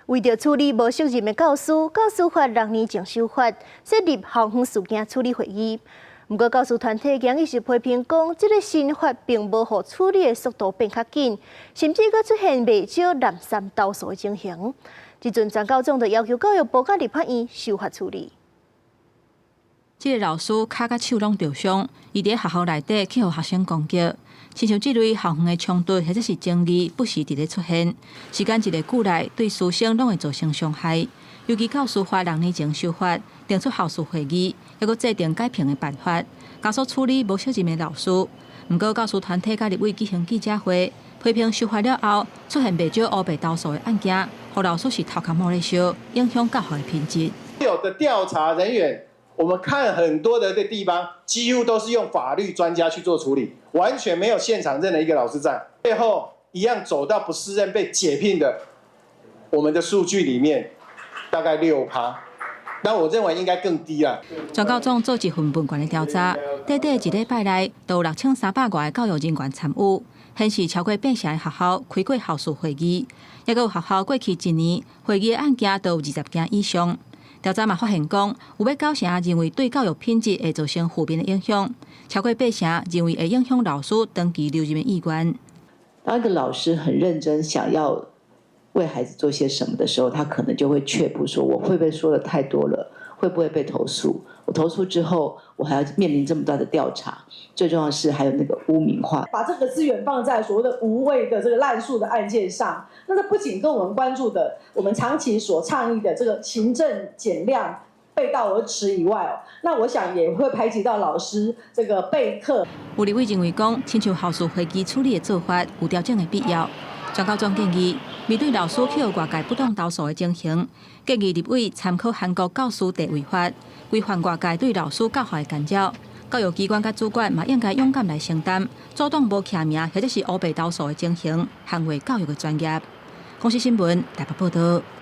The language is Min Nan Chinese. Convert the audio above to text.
為著處理無適任的教師，教師法六年前修法，設立校園事件處理會議。毋過教師團體今日是批評講，這个新法並無予處理的速度變較緊，甚至閣出現袂少濫三投訴的情形。這陣全教總就要求教育部佮立法院修法處理。這个老師跤佮手攏著傷，伊佇學校內底去予學生攻擊。親像這類校園的衝突或者是爭議，不時佇咧出現。時間一个久來，對師生攏會造成傷害。尤其教師法六年前修法，定出校事會議，猶閣制定改評的辦法，加速處理無適任的老師。毋過教師團體佮立委舉行記者會，批評修法了後出現袂少烏白投訴的案件，予老師是頭殼冒咧燒，影響教學的品質。有的調查人員，我們看很多的地方，幾乎都是用法律專家去做處理，完全沒有現場任何一個老師在。最後一樣走到不適任被解聘的，我們的數據裡面大概6趴，那我認為應該更低啊。全教總做一份問卷的調查，短短一禮拜內，就有6300外个教育人員參與，顯示超過八成的學校開過校事會議，猶閣有學校過去一年會議的案件都有20件以上。調查嘛發現講，有欲九成認為對教育品質會造成負面的影響，超過八成認為會影響老師長期留任的意願。當一個老師很認真想要為孩子做些什麼的時候，他可能就會卻步，說我會不會說得太多了？會不會被投訴？我投訴之後，我還要面臨這麼大的調查。最重要的是還有那個污名化。把這個資源放在所謂的無謂的這個濫訴的案件上，那這不僅跟我們關注的、我們長期所倡議的這個行政減量背道而馳以外，哦，那我想也會排擠到老師這個備課。有立委認為講，親像校事會議處理的做法有調整的必要。全教總建議，面對老師去予外界不當投訴的情形，建議立委參考韓國教師地位法，規範外界對老師教學的干擾。教育機關佮主管嘛應該勇敢來承擔，阻擋無記名或者是烏白投訴的情形，捍衛教育的專業。公視新聞台北報道。